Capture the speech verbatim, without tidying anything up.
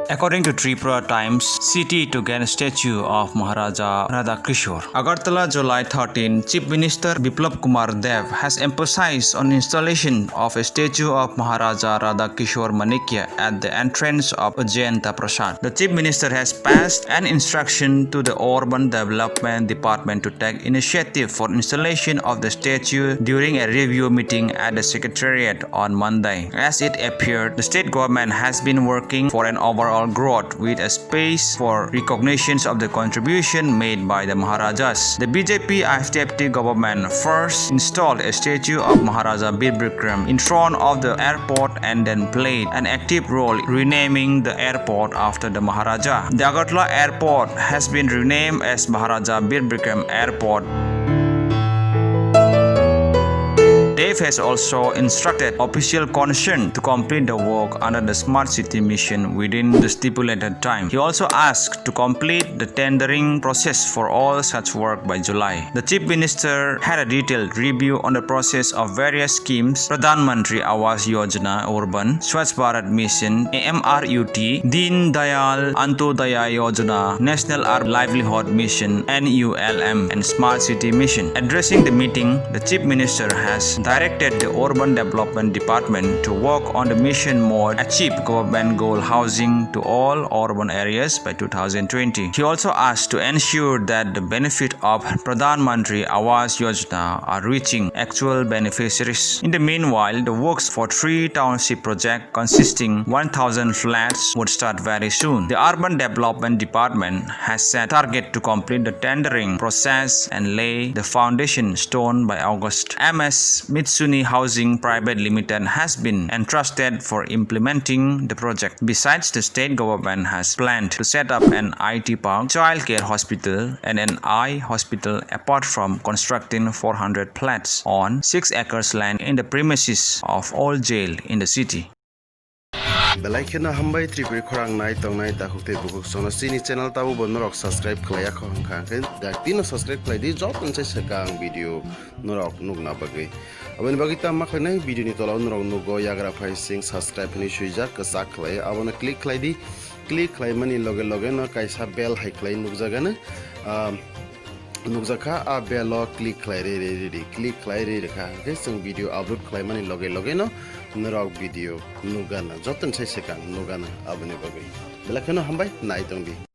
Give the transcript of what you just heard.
According to Tripura Times, city to gain statue of Maharaja Radha Kishore. Agartala, July thirteen, Chief Minister Biplab Kumar Deb has emphasized on installation of a statue of Maharaja Radha Kishore Manikya at the entrance of Ujjain Prasad. The Chief Minister has passed an instruction to the Urban Development Department to take initiative for installation of the statue during a review meeting at the Secretariat on Monday. As it appeared, the state government has been working for an overall growth with a space for recognitions of the contribution made by the Maharajas. The B J P I F T F T government first installed a statue of Maharaja Bir Bikram in front of the airport and then played an active role renaming the airport after the Maharaja. The Agartala airport has been renamed as Maharaja Bir Bikram Airport. Deb has also instructed official concerned to complete the work under the Smart City Mission within the stipulated time. He also asked to complete the tendering process for all such work by July. The Chief Minister had a detailed review on the process of various schemes: Pradhan Mantri Awas Yojana Urban, Swachh Bharat Mission, A M R U T, Deen Dayal Antyodaya Yojana, National Urban Livelihood Mission, N U L M, and Smart City Mission. Addressing the meeting, the Chief Minister has directed the Urban Development Department to work on the mission mode, achieve government goal housing to all urban areas by two thousand twenty. He also asked to ensure that the benefit of Pradhan Mantri Awas Yojana are reaching actual beneficiaries. In the meanwhile, the works for three township projects consisting one thousand flats would start very soon. The Urban Development Department has set target to complete the tendering process and lay the foundation stone by August. M S Mitsuni Housing Private Limited has been entrusted for implementing the project. Besides, the state government has planned to set up an I T park, child care hospital, and an eye hospital, apart from constructing four hundred flats on six acres land in the premises of old jail in the city. Belai kheno hambai Tripuri khorang nai tongnai takhuk tei bukhuk sono chini channel tabo bo norok subscribe khlai yakho hwnkha hwnkhe daktino subscribe khlai di, joto nse swkang video norok nukna bagwi. Aboni bagwi tamo khlainai video ni tola o norok nugo yagra phai sing subscribe hinwi swijak kwchak khlai, abono click khlai di. Click khlaimani loge loge no kaisa bell hai khlai nukjagano, ah, nukjakha, a bell o click khlai ri ri ri ri, click khlai ri rikha hwnkhe chwng video upload khlaimani loge loge no norok video nukgana, joto nse swkang nukgana. Aboni bagwi belai kheno hambai nai tongdi.